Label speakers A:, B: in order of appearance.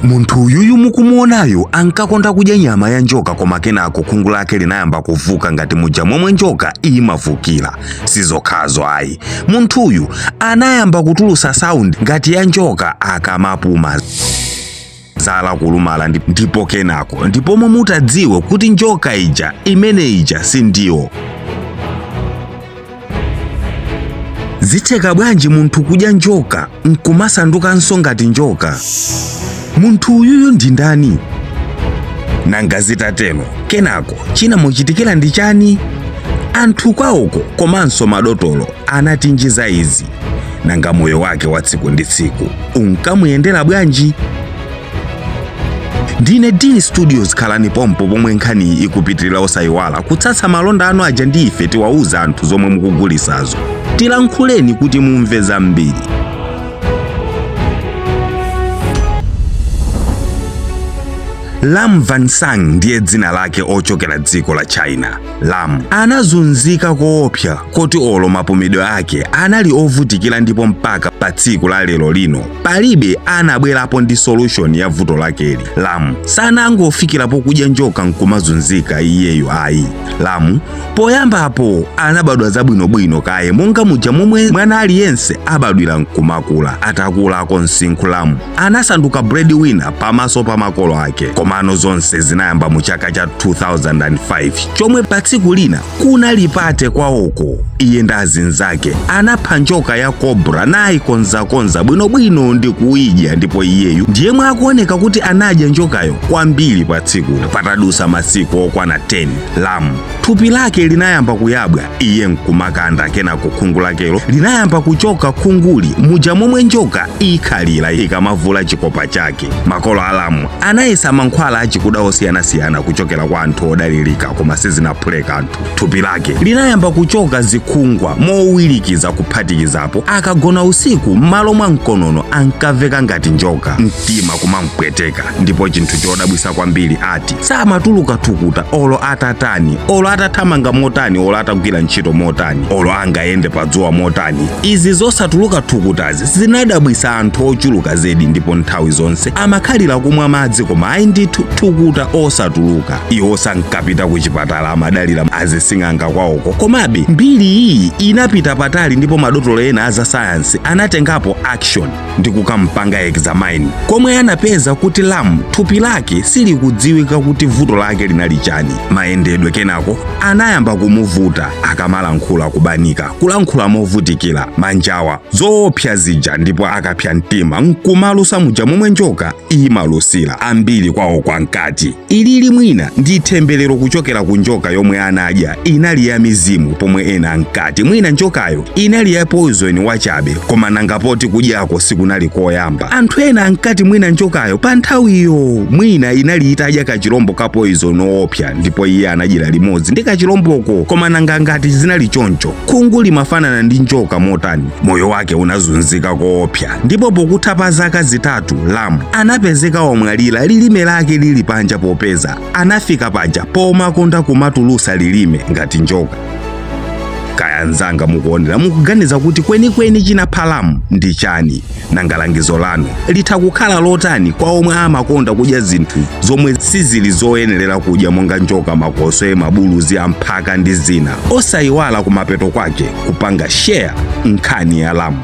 A: Munthu uyuyu mukumuonayu ankakonda kudya nyama ya njoka, koma kenako khungu lake linayamba kuvuka ngati muja momwe njoka imavukira. Sizokhazo ayi, munthuyu anayamba kutulusa sound ngati ya njoka akamapuma, zala kulumala, ndipo kenako ndipomwe mutadziwe kuti njoka ija imene ija sindiwo. Zitheka bwanji munthu kudya njoka nkumasandukanso ngati njoka? Munthu uyuyu ndi ndani? Nanga zitatero kenako chinamuchitikira ndi chani? Anthu kwawoko komanso madotolo anatinji za izi? Nanga moyo wake wa tsiku ndi tsiku unkamuyendera bwanji? Ndine D Studios, khalani pompo pomwe nkhaniyi ikupitirira. Osayiwala kutsatsa malonda anu aja ndi ife, tiwauza anthu zomwe mukugulisazo. Tilankhuleni kuti mumve zambiri. Lam Van Sang ndiye dzina lake, ochokera dziko la China. Lam anazunzika koopsa koti olo mapumidwe ake anali ovutikira, ndipo mpaka pa tsiku la lero lino palibe anabwerapo ndi solution ya vuto lakeli. Lam sanangofikirapo kudya njoka nkumazunzika iyeyo ayi. Lam poyambapo anabadwa zabwinobwino kaye, monga muja momwe mwana aliyense abadwira nkumakula. Atakulako msinkhu, Lam anasanduka breadwinner pamaso pa makolo ake. Komano zonse zinayamba mu chaka cha 2005, chomwe pa tsiku lina kunali party kwawoko, iye ndi azinzake anapha njoka ya cobra nayikonzakonza bwinobwino ndi kuyidya, ndipo iyeyu ndiyemwe akuoneka kuti anadya njokayo kwambiri pa tsikulo. Patadusa masiku okwana 10, Lam thupi lake linayamba kuyabwa, iye nkumakanda. Kenako khungu lakelo linayamba kuchoka, khunguli muja momwe njoka ikhalira ikamavula chikopa chake. Makolo a Lam anayesa mankhwala achikuda osiyanasiyana kuchokera kwa anthu odalirika, koma sizinaphule kanthu. Thupi lake linayamba kuchoka zikhungwa mowirikiza, kuphatikizapo akagona usiku, m'malo mwa mkonono ankamveka ngati njoka, mtima kumampweteka. Ndipo chinthu chodabwisa kwambiri, ati samatuluka thukuta olo atatani, olo atathamanga motani, olo atagwira ntchito motani, olo angayende padzuwa motani. Izi zosatuluka thukutazi zinadabwisa anthu ochuluka zedi, ndipo nthawi zonse amakhalira kumwa madzi, koma ayi ndithu, thukuta osatuluka. Iwo sankapita ku chipatala, amadalira azising'anga kwawoko. Komabe mbiri iyi inapita patali, ndipo madotolo ena a zasayansi anatengapo action ndi kukampanga examine, komwe anapeza kuti Lam thupi lake silikudziwika kuti vuto lake linali chani. Mayendedwe kenako anayamba kumuvuta, akamalankhula kubanika, kulankhula movutikira, manjawa zoopsa zija, ndipo akapsa mtima nkumalusa muja momwe njoka imalusira. Ambiri kwawo kwankati ilili mwina ndi temberero kuchokera ku njoka yomwe anadya, inali ya mizimu, pomwe ena ankati mwina njokayo inali ya poison wachabe. Koma nanga poti kudyako sikunali koyamba, anthu ena ankati mwina njokayo pa nthawiyo mwina inali itadya kachilombo ka poison woopsa, ndipo iye anadyera limodzi ndi kachilomboko. Koma nanga ngati zinali choncho, khungu limafanana ndi njoka motani? Moyo wake unazunzika koopsa, ndipo pokutha pa zaka 3 Lam anapezeka wamwalira, lilime lake lili panja, popeza anafika paja pomakonda kumatulusa lilime ngati njoka. Kaya anzanga mukuonera, mukuganiza kuti kwenikweni chinapha Lam ndi chani? Nanga langizo lanu litha kukhala lotani kwa omwe amakonda kudya zinthu zomwe sizili zoyenerera kudya, monga njoka, makoswe, mabuluzi, amphaka ndi zina? Osayiwala kumapeto kwake kupanga share nkhani ya Lam.